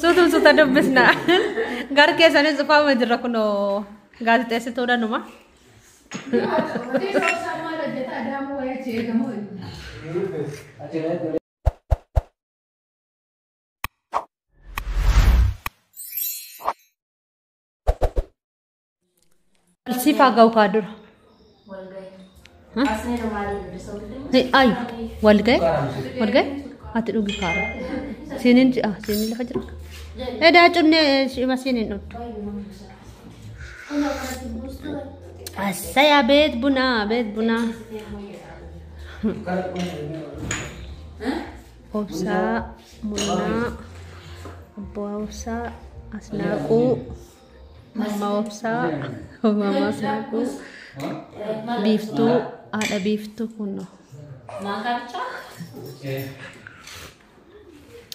Suutum suuta dubbisna. Gar keessanis cufaama jirra kunoo gaazexeessituudha numa. Siif haa ga'u kaa dura. Ay, wal ga'e? Wal ga'e? Ati dhugi kaara. Siiniin siiniin lafa jira. Edaa cunnee shima siiniin dhugdu. Assay abeet bunaa abeet bunaa. Obsaa Munnaa Abbaa Obsaa Asnaaquu Mama Obsaa Mama Asnaaquu Biiftuu haadha Biiftuu kunoo.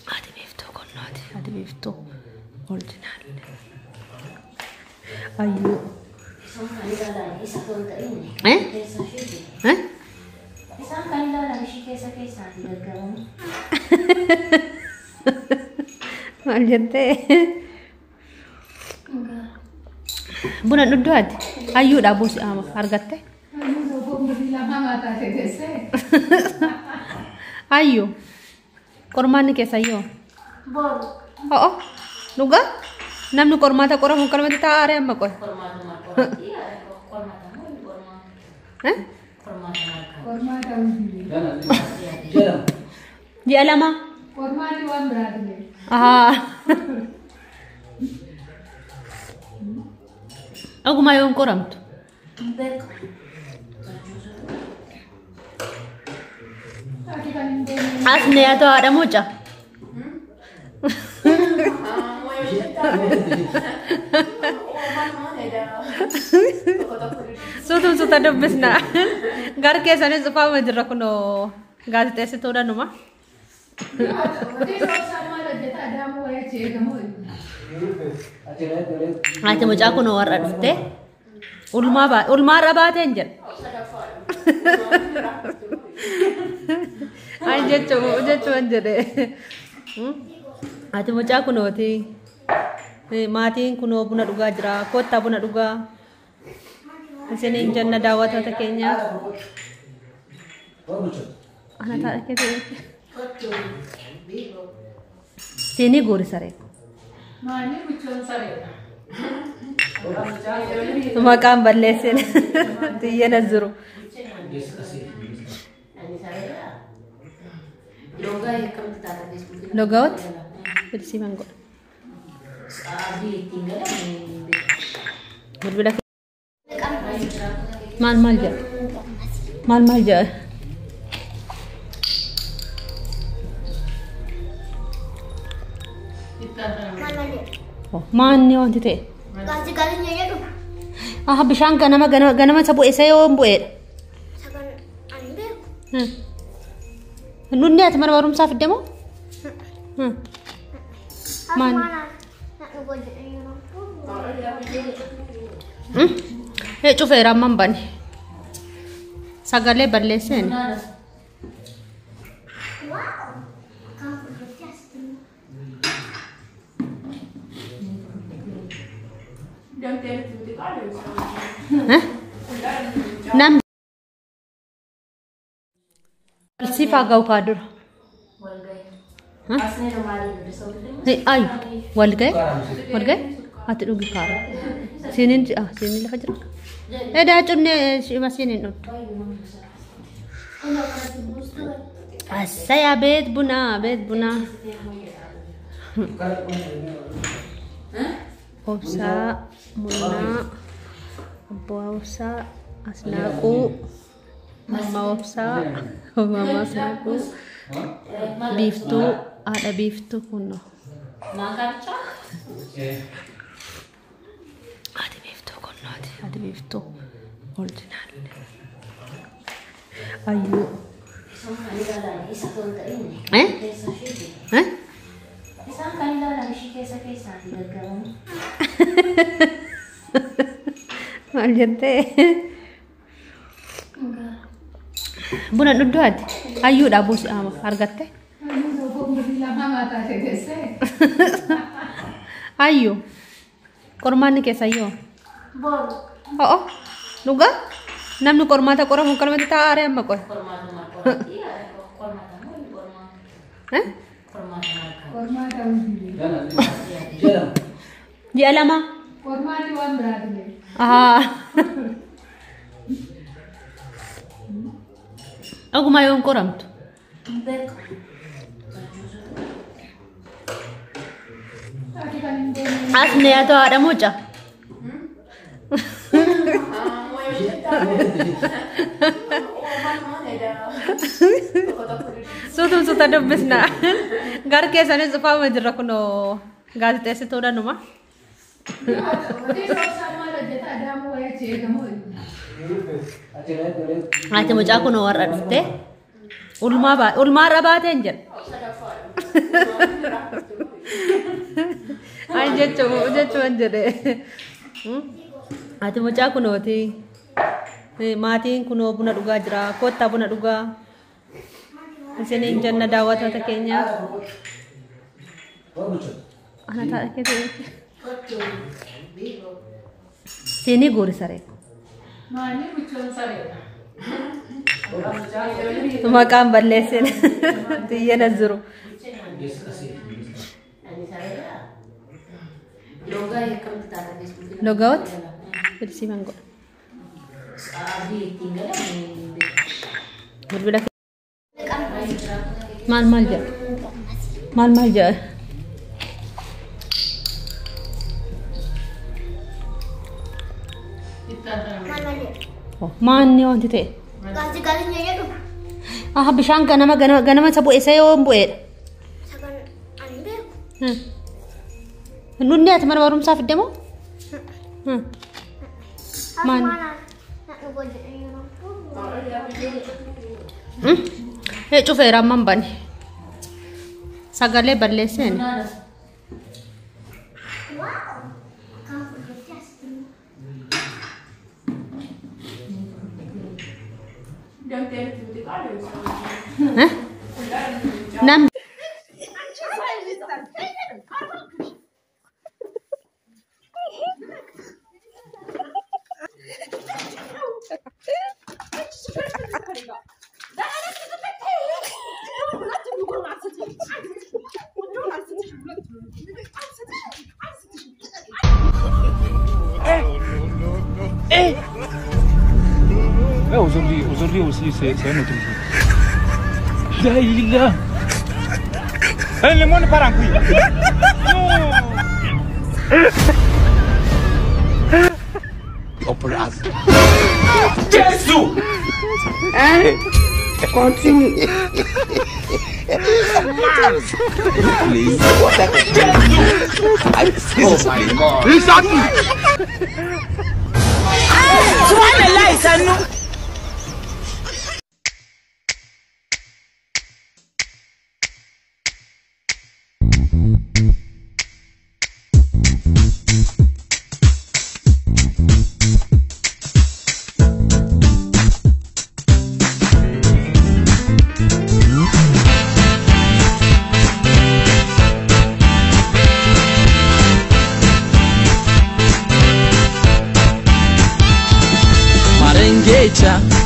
Haati Biiftuu kunnooti. Haati Biiftuu original. Ayyuu. Eh? Eh? Isaan kan ilaalan ishii keessa keessaati gaggabamu. Maal jettee? Buna dhugduu ati? Ayyuudha buusi ama argatte? Ayyuu. Qormaanni keessa yoo? Boru. Ho'o. Dhugaa? Namni qormaata qoramu kanumatti taa'aa aree amma qoy. Eh? Ji'a lama. Ahaa. Oguma yoon qoramtu. As ne yaa ta'u haadha mucaa. Suutum suuta dubbisna. Gar keessanis cufaama jirra kunoo gaazexeessituudha numa. Haati mucaa kunoo warra dhufte. Ulmaa irra baateen jedha. Ay jechuun jedhe. Haati mucaa kunooti. Maatiin kunoo buna dhugaa jira. Kottaa buna dhugaa. Isiniin jenna daawwattoota keenya. Ana taa'e keessa. Siinii guuri saree. Maqaan balleessin. Xiyyana jiru. Logaawot? Bilsii man godha. Bilbila maal maal jedha? Maal maal jedha? Maanni wanti ta'e? Aha bishaan ganama ganama isa bu'e isa yoo bu'eedha. Nunni ati mana barumsaa fidde moo? Maal? Cufeera amman bane. Sagalee balleesseen. Nam siif haa ga'u kaa dura. Ay, wal ga'e? Wal ga'e? Ati dhugi kaara. Siiniin siiniin lafa jira. Edaa cunnee shima siiniin dhugdu. Assay abeet bunaa abeet bunaa. Obsaa Munnaa Abbaa Obsaa Asnaaquu Mama Obsaa Mama Asnaaquu Biiftuu haadha Biiftuu kunoo. Haati Biiftuu kunnooti. Haati Biiftuu original. Ayyuu. Eh? Eh? Isaan kan ilaalan ishii keessa keessaati gaggabamu. Maal jettee? Buna dhudduu ati hayyuudha buusi ama argatte. Hayyuu qormaanni keessa yoo. O'o dhugaa namni qormaata qoramu kanumatti taa'aa aree amma qoy. Ji'a lama. Qormaati waan biraati. Ahaa. Ogummaa yoon qoramtu. As ne yaa ta'u haadha mucaa. Suutum suuta dubbisna. Gar keessanis uffama jirra kunoo gaazexeessituudha numa. Ati mucaa kunoo warra dhufte ulmaa irra baateen jedha. Ay jechuun jedhe. Ati mucaa kunooti. Maatiin kunoo buna dhugaa jira. Kottaa buna dhugaa. Isiniin jenna daawwattoota keenya. Ana ta'a keessa. Siinii guuri saree. Maqaan balleessin. Xiyyana jiru. Logaawot? Bilisi man godha. Bilbila maal maal jedha? Maal maal jedha? Maanni wanti ta'e? Aha bishaan ganama ganama isa bu'e isa yoo bu'eedha. Nunni ati mana barumsaa fidde moo? Maal? Cufeera amman bane. Sagalee balleesseen. Nam Ouais, aujourd'hui aussi, c'est un autre jour. Là, il est là. Le monde part en couille. Non. Jésus. Hein? Continue. Please. Oh my God. Subhanallah, Sanu.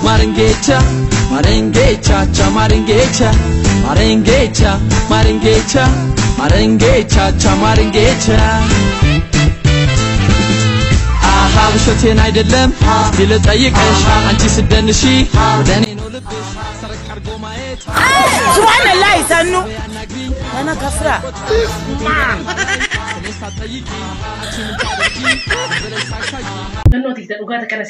Marengecha, marengecha, cha marengecha, marengecha, marengecha, marengecha, cha marengecha. Aha, ውሸቴን አይደለም እስቲ ልጠይቅሽ አንቺ ስደንሺ ወደኔ ነው ልብሽ ሰረቅ አርጎ ማየት Subhanallah, Sanu. Ana kafra. እኔ ሳትጠይቂ አንቺ ምን ታደርጊ ብለሽ ሳይሳይ Naannoo tikta dhugaata kana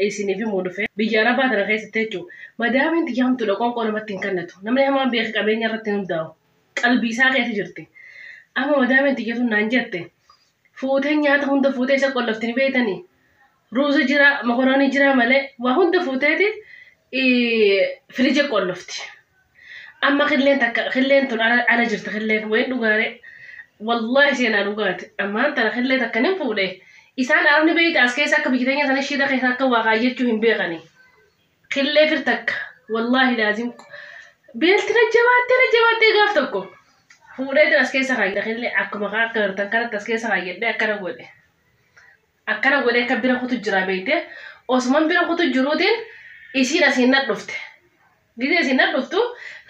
isiniif himuu dhufe biyya arabaa tana keessatti jechuudha. Madaamiin xiyyaamtuudha qoonqoo namatti hin kennatu. Namni hamaan beeku qabeenya irratti hin hundaa'u. Qalbii isaa keessa jirti. Amma madaamiin xiyyatu naan jette fuutee nyaata hunda fuutee isa qollofti ni beektanii. Ruuza jira, mokoroonii jira malee waa hunda fuuteeti firija qollofti. Amma qilleen takka qilleen tun ala jirti qilleen wayin dhugaaree. Wallaahi seenaa dhugaati. Ammaan tana qillee takka nin fuudhee. Isaan arabni beeyta as keessa akka biyya teenya sana shida keessa akka waa kaayyachuu hin beekani. Qillee fir takka Wallaahi laazim beelti na jabaattee na jabaattee gaaf tokko fuudheetiin as keessa kaayyadhe illee akkuma akka gartan kanatti as keessa kaayyadhe akkana godhe. Akkana godhee akka bira kutu jira beekte osuman bira kutu jiruutiin isiin asiin na dhufte. Gizee isiin na dhuftu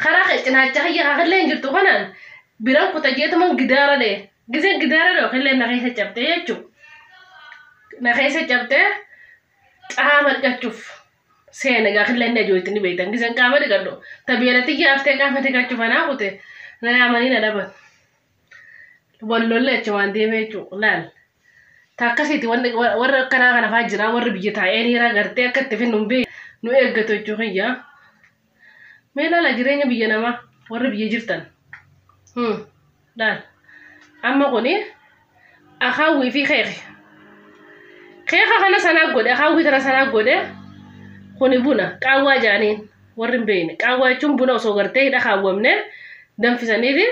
karaa cinaacha kiyya kakillee hin jirtu kanaan biraan kuta jeetuman gidaara dhee. Gizeen gidaara dhee killee na keessa cabtee jechuudha. Na keessa cabtee qaama dhiqachuuf seene gaa killee inni ajootti ni beektan. Gizeen qaama dhiqadhu tabi'eelatti yaaftee qaama dhiqachuuf anaa kute na yaamanii na dhaban. Wallolle achumaan deemee jechuudha laal. Takkasiiti warra akkanaa kana fa'aa jira warri biyya taa'ee dhiira gartee akka itti finnu hin nu eeggatu jechuu kiyya. Mee laala jireenya biyya namaa warri biyya jirtan. Laal amma kuni akaawwii fi keeke. Keeka kana sanaa godhe akaawwii kana sanaa godhe kuni buna qaawwaa jaaniin warri hin beekne qaawwaa jechuun buna osoo gartee hidha kaawwamne danfisaniiti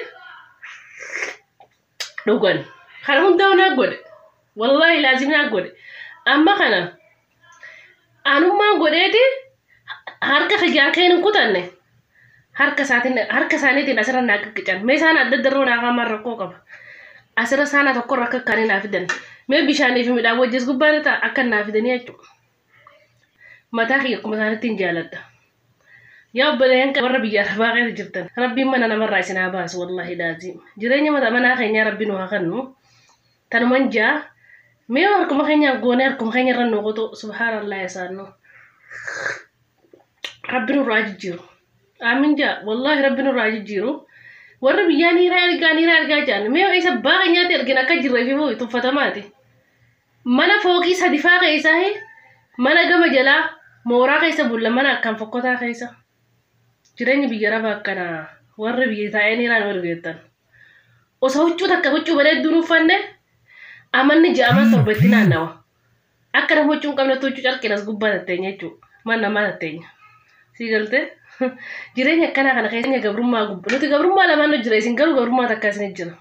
dhugan. Kana hundaa naa godhe. Wallaahi laazim naa godhe. Amma kana anummaan godheeti harka kiyyaan keen hin kutanne harka isaaniitiin asirra naa qiccan. Mee isaan adda adda naa qaamaan rakkoo qaba. Asirra saana tokkorra akka akkaanii naa fidan. Mee bishaanii fi midhaan wajjis gubbaan ta'a akka naa fidanii jechuudha. Mataa kiyya akkuma isaaniitti hin jaaladha. Yaa obboleeyyan warra biyya arabaa keessa jirtan rabbiin mana namarraa isin haa baasu wallaahi laazim. Jireenya mataa manaa keenyaa rabbi nu haa kennu. Tanuman jaa mee harkuma keenyaan goonee harkuma keenya irra nu qotu subhaanallah isaannu. Rabbi nurraa jijjiiru. Aamin jaa wallaahi rabbi nurraa jijjiiru. Warra biyyaa niiraa ergaa jaan mee isa abbaa keenyaatti ergina akka jirree fi tuffatamaati. Mana fooqii sadi faa keessaa mana gama jalaa mooraa keessa bulla mana akkaan fokkotaa keessa. Jireenya biyya arabaa akkanaa warri biyya taa'ee niiraan nu ergeettan. Osoo huccuu takka huccuu bareedduu nu uffanne amanni ja'aman torba itti naannawa. Akka nama huccuu hin qabnetti huccuu carqeen as gubbaa tatteenya jechuudha. Mana namaa tatteenya. Sii galtee? Jireenya akkanaa kana keessa gabrummaa gubbaa. Nuti gabrummaa lamaan nu jira isin garuu gabrummaa takka isin jira.